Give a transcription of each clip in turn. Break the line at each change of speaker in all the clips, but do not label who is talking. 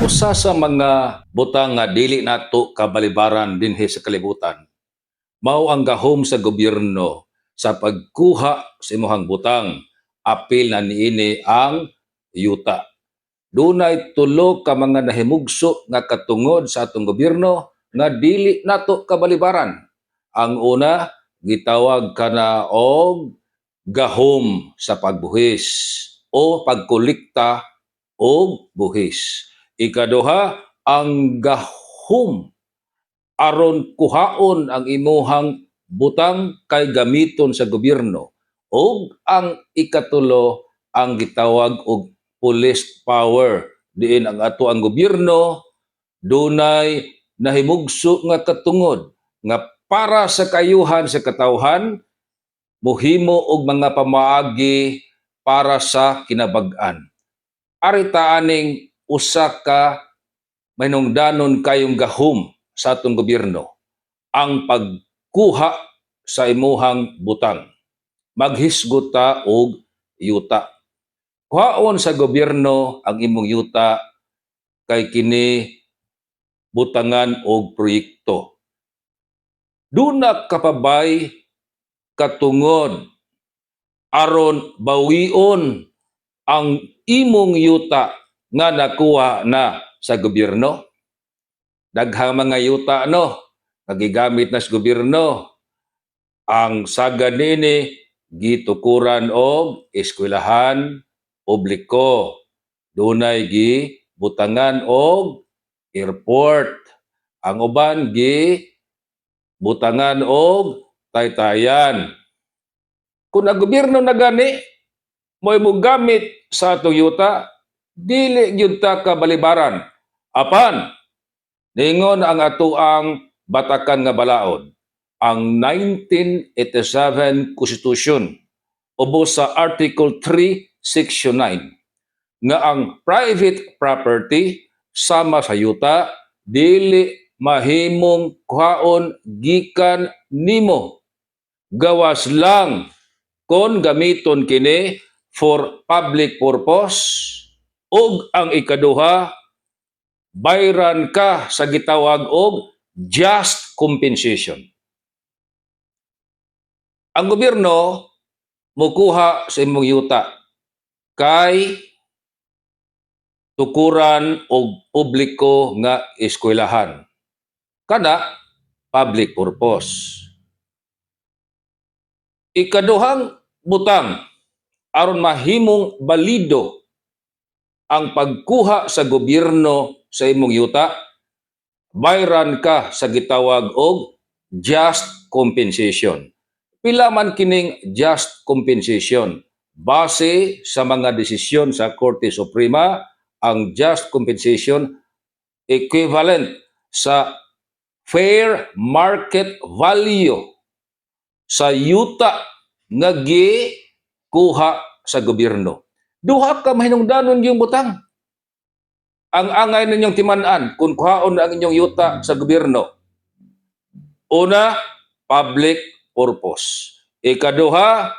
Usa sa mga butang nga dili nato kabalibaran dinhi sa kalibutan mao ang gahom sa gobyerno sa pagkuha sa imong butang, apil na niini ang yuta. Dunay tulo ka mga nahimugso nga katungod sa atong gobyerno nga dili nato kabalibaran. Ang una, gitawag kana og gahom sa pagbuhis o pagkolekta og buhis. Ikaduha, ang gahom aron kuhaon ang imuhang butang kay gamiton sa gobyerno. Ug ang ikatulo, ang gitawag og police power, diin ang ato ang gobyerno dunay nahimugso nga katungod nga para sa kayuhan sa katawhan, muhimo og mga pamaagi para sa kinabag-an. Arita aning usa ka mahinungdanon kayong gahom sa atong gobyerno, ang pagkuha sa imuhang butang. Maghisgot ta og yuta. Kuhaon sa gobyerno ang imong yuta kay kini butangan og proyekto. Duna ka pa bay katungod aron bawion ang imong yuta nga nakuha na sa gobyerno? Daghang mga yuta, no, nga gigamit na sa gobyerno. Ang sagad niini gitukuran og eskwelahan publiko. Dunay gibutangan og airport. Ang uban gi butangan og taytayan. Kung ang gobyerno na gani mo'y mogamit sa atong yuta, dili gyud ta kabalibaran. Apan, ningon ang atoang batakan nga balaod, ang 1987 Constitution, ubos sa Article 3, Section 9, nga ang private property sama sa yuta dili mahimong kuhaon gikan nimo gawas lang kon gamiton kini for public purpose, ug ang ikaduha, bayran ka sa gitawag og just compensation. Ang gobyerno mukuha sa imong yuta kay tukuran og publiko nga eskwelahan. Kana public purpose. Ikaduhang butang aron mahimong balido ang pagkuha sa gobyerno sa imong yuta, bayran ka sa gitawag og just compensation. Pila man kining just compensation? Base sa mga desisyon sa Korte Suprema, ang just compensation equivalent sa fair market value sa yuta nga gikuha sa gobyerno. Duha ka mahinungdanon yung butang. Ang angay ninyong timan-an kung kuhaon na ang inyong yuta sa gobyerno. Una, public purpose. Ikaduha,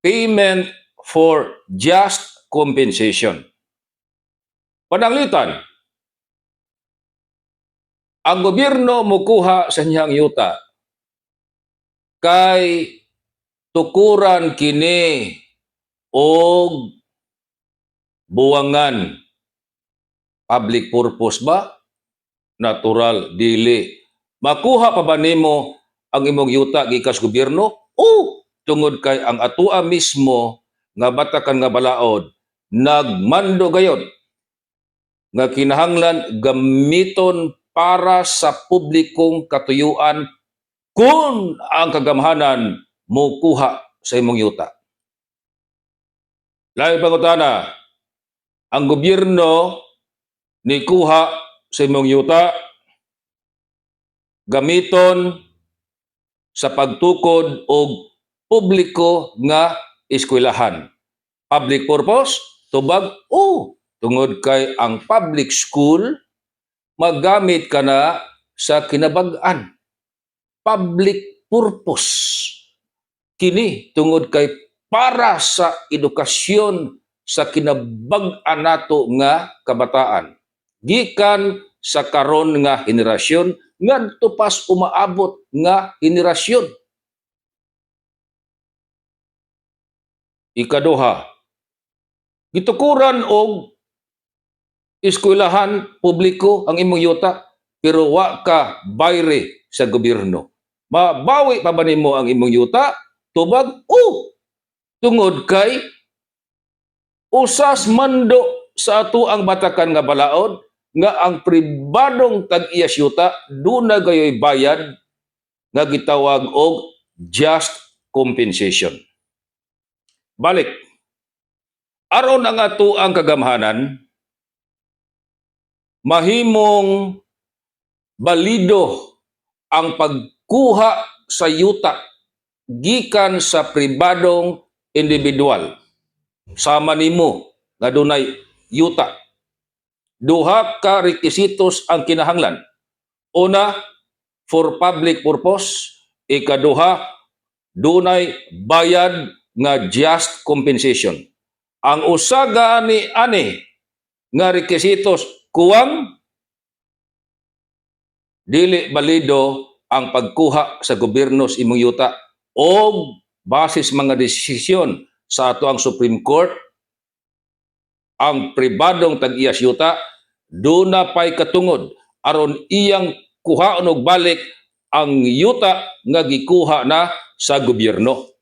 payment for just compensation. Pananglitan, ang gobyerno mukuha sa inyong yuta kay tukuran kini og buwangan. Public purpose ba? Natural, dili. Makuha pa ba nimo ang imong yuta gikan sa gobyerno? O, tungod kay ang atua mismo nga batakan nga balaod nagmando gayod nga kinahanglan gamiton para sa publikong katuyuan kung ang kagamhanan mukuha sa imong yuta. Lahi pangutana, ang gobyerno nikuha sa imong yuta gamiton sa pagtukod og publiko nga eskwelahan. Public purpose? Tubag, oh, tungod kay ang public school magamit ka na sa kinabag-an. Public purpose. Kini tungod kay para sa edukasyon sa kinabag-an nato nga kabataan. Gikan sa karon nga henerasyon ngadto pas umaabot nga henerasyon. Ikaduha, gitukuran og eskwelahan publiko ang imong yuta pero wa ka bayre sa gobyerno. Mabawi pa ba nimo ang imong yuta? Tubag, oh! Tungod kay usas mando sa ato ang batakan nga balaod nga ang pribadong tag-iyas yuta duna gayoy bayad nga gitawag og just compensation. Balik. Aron ang ato ang kagamhanan mahimong balido ang pagkuha sa yuta gikan sa pribadong individual sama nimo nga dunay yuta. Duha ka rekisitos ang kinahanglan. Una, for public purpose. Ikaduha, dunay bayad nga just compensation. Ang usa gani ani nga rekisitos kuwang, dili balido ang pagkuha sa gobyerno sa imong yuta o basis mga desisyon sa ato ang Supreme Court, ang pribadong tag-iyas yuta duna pay katungod aron iyang kuhaon og balik ang yuta nga gikuha na sa gobyerno.